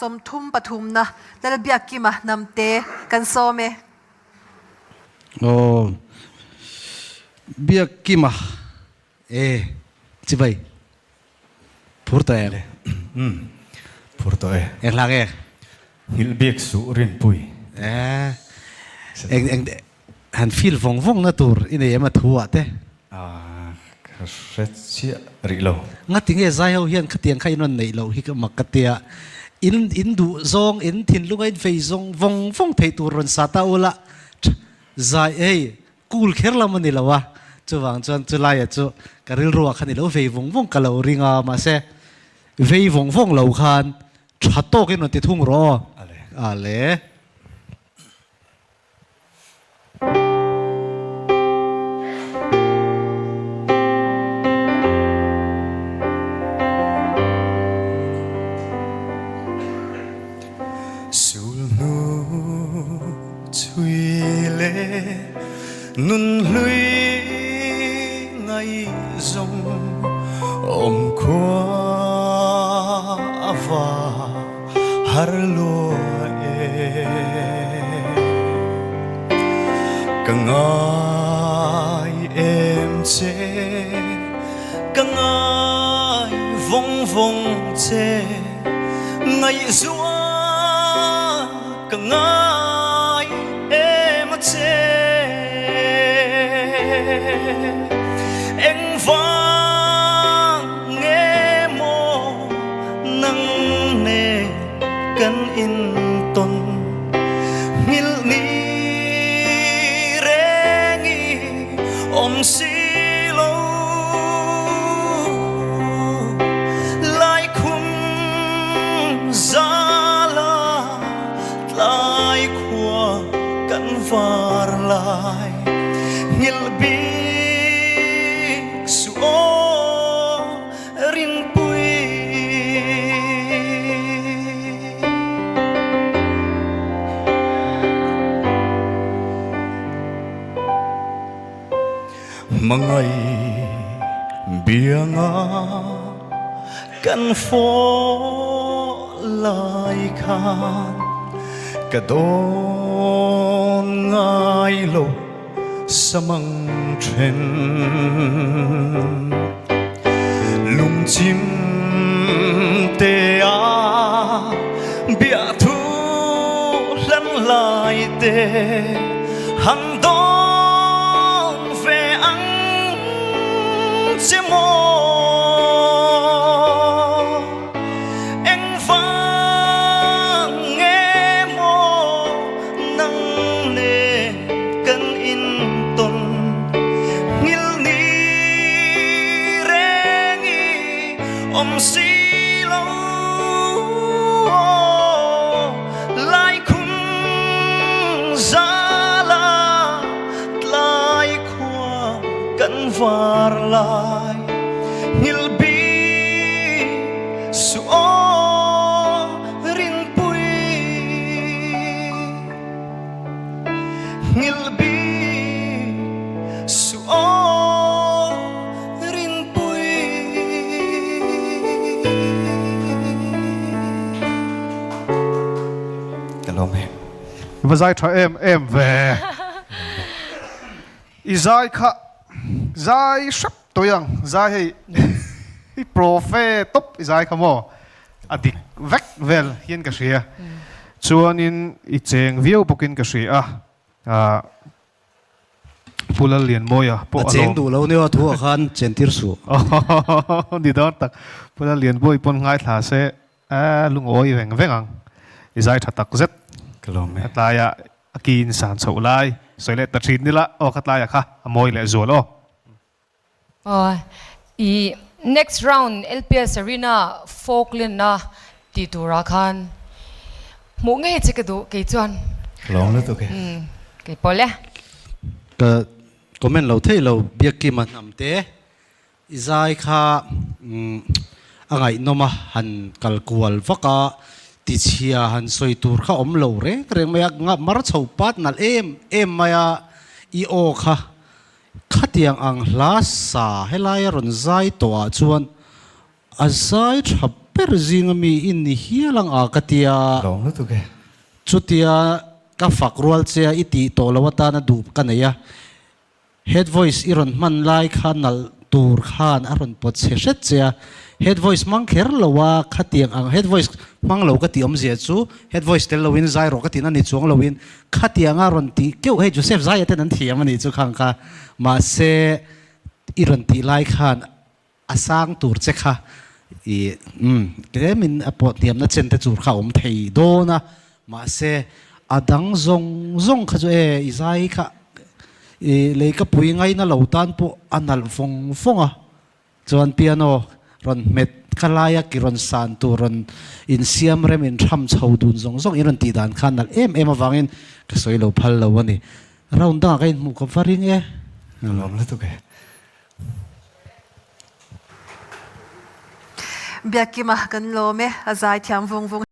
30 na Lalbiakkima Hnamte kan sawm e. Aw Biakkima e chibai phur tawh em? Umm phur tawh e. Eng hla nge? Nghilh bik suh Rinpui. E eng eng han feel vawng vawng na tur i nei em a thu ah te? Ah ka hre chiah rih lo. Ngati nge zai ho hian khatiang kha in rawn neih loh hi ka mak ka tia. In in duh zawng in thinlung a in fei zawng vawng vawng thei tur rawn sa ta ula zai hei cool kher lam a ni lo a. Chuvang chuan chulaia chu ka rilru ah khan i lo vei vawng vawng ka lo ring a mahse vei vawng vawng lo khan tha tawk in rawn ti thung rawh aw. Ale. Sulhnu chhui leh nun hlui ngaihzawng awm khua a va har lua e. Ka ngai em che, ka ngai vawng vawng che, ngaihzuah ka ngai em a che. Engvang nge maw nang nen kan intawn nghilh ni reng i awm si lo. Laikhum zala tlai khua kan var lai nghilh bik suh aw. Rinpui. Hmangaih bianga kan fawh lai khan ka dawn ngai lo. Samang then lungchim te a biahthu hlan lai te han dawn ve ang che maw Engvang nge maw nang nen kan intawn nghilh ni reng i awm si lo Laikhum zala tlai khua kan var lai nghilh bik Suh aw rinpui nghilh bik Suh aw rinpui. Ka lawm e. I va zai tha em em ve. I zai kha zai hrep Tui ang zai hei i profe tawp i zai kha maw a dik vek vel hian ka hria chuanin i cheng viau bawkin ka hria a Pu Lallianmawia pawh a cheng duh lo nia thu ah khan chen tir suh ni dawn tak Pu Lallianmawia pawn ngaithla se a lungawi veng veng ang i zai tha tak zet ka lawm e a tlaiah a ki in san chhoh lai sawi leh ta thin nila aw ka tlaiah kha a mawi leh zual aw. Aw i next round LPS Arena Falkland a tih turah khan hmuh ngei che ka duh kei chuan. Ka lawm lutuk e. Umm kei pawh le. Ka comment lo thei lo Biakkima hnam te i zai kha a ngaihnawm a han kal kual vak a tichhia han sawi tur kha awm lo reng reng mai a mar chho pat nalh em em mai a i aw kha Khatiang ang hla sa helaia rawn zai tawhah chuan a zai tha ber zinga mi i ni hial ang a ka tia. Lawm lutuk e. Chutia ka fak rual che a i tih tawh lo atana duh ka nei a. Head voice i rawn hman lai kha nalh tur khan a rawn pawt chhe hret che a. Head voice hmang kher lo a khatiang ang head voice hmang lo ka tih awmzia chu head voice tel loin zai rawh ka tihna ni chuang loin khatiang a rawn tih keuh hei Joseph Zaia ten an thiam a nih chu khang kha mahse i rawn tih lai khan A sang tur che kha i umm tlemin a pawh hniamna chen te tur kha a awm thei dawn a, mahse a dang zawng zawng kha chu e i zai kha i lei ka pui ngaina lo tan pawh a nalh vawng vawng a, chuan piano rawn hmet kha laia ki rawn san tur rawn insiam rem inthram chho dun zawng zawng in rawn tih dan kha nalh em em avangin ka sawi lo phal lo a ni. Round dangah ka inhmuh ka va ring e. Ka lawm lutuk e. Biakima kan lawm e, a zaithiam vung vung.